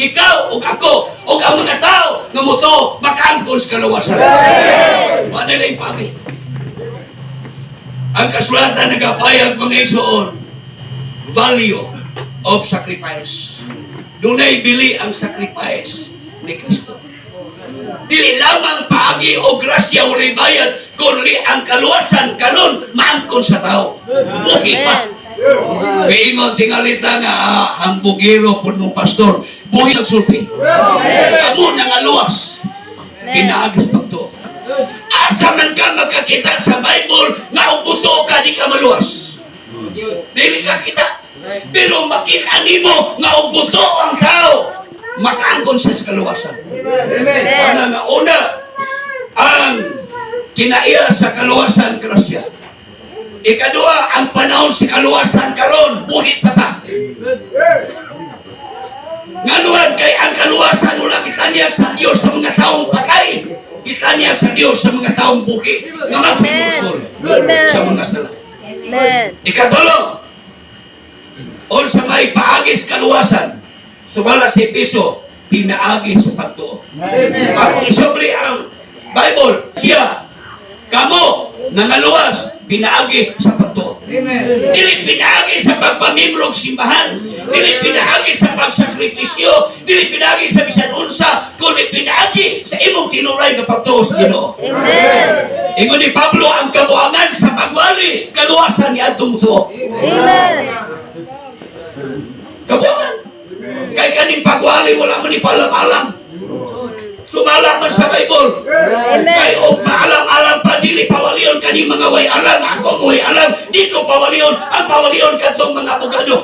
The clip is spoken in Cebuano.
ikaw ug ako ug ang mga tao nga motuo makaangkon sa kaluwasan. Wa nila ipagi. Ang kasulatan nagapayag, mga igsoon, value of sacrifice. Dunay bili ang sacrifice ni Kristo. Dili lamang paagi o grasya, walay bayad, kundi ang kaluwasan karon maangkon sa tao. Buhi pa. Miingon tingalita nga ah, hambugiro pud mong pastor, buhi nagsulti. Kamo nangaluwas. Pinaagi sa pagtuo. Asa man ka magkakita sa Bible nga og buto ka di ka maluwas? Dili ka kita. Pero makita nimo nga og buto ang tao, makaangkon sa kaluwasan. Ana nga una, ang kinaiya sa kaluwasan, grasya. Ikaduha, ang panahon sa kaluwasan karon, buhi pa ta. Nganuan kay ang kaluwasan wala gitanyag sa Dios sa mga taong patay. Gitanyag sa Dios sa mga taong buhi nga maghinulsol Amen. sa mga sala. Amen. Ikatulo, unsa may paagi sa kaluwasan, sumala sa Epeso, pinaagi sa pagtuo. Ako isubli ang Bible, siya, kamo, nangaluwas, pinaagi sa pagtuo. Dili pinaagi sa pagpamimbrog simbahan, dili pinaagi sa pagsakripisyo, dili pinaagi sa bisan unsa, kundi pinaagi sa imong tinuray nga pagtuo sa Ginoo. Amen. Ingon ni Pablo, ang kabuangan sa pagwali, kaluwasan ni adtong tuo. Amen. Kabuangan. Kay kaning pagwali, wala man ni paalam-alam. Sumala man sa Bible. Amen. Kay og maalam-alam pa, dili pawalion kaning mga way alam. Ako way alam, di ko pawalion. Ang pawalion kadtong mga abogado.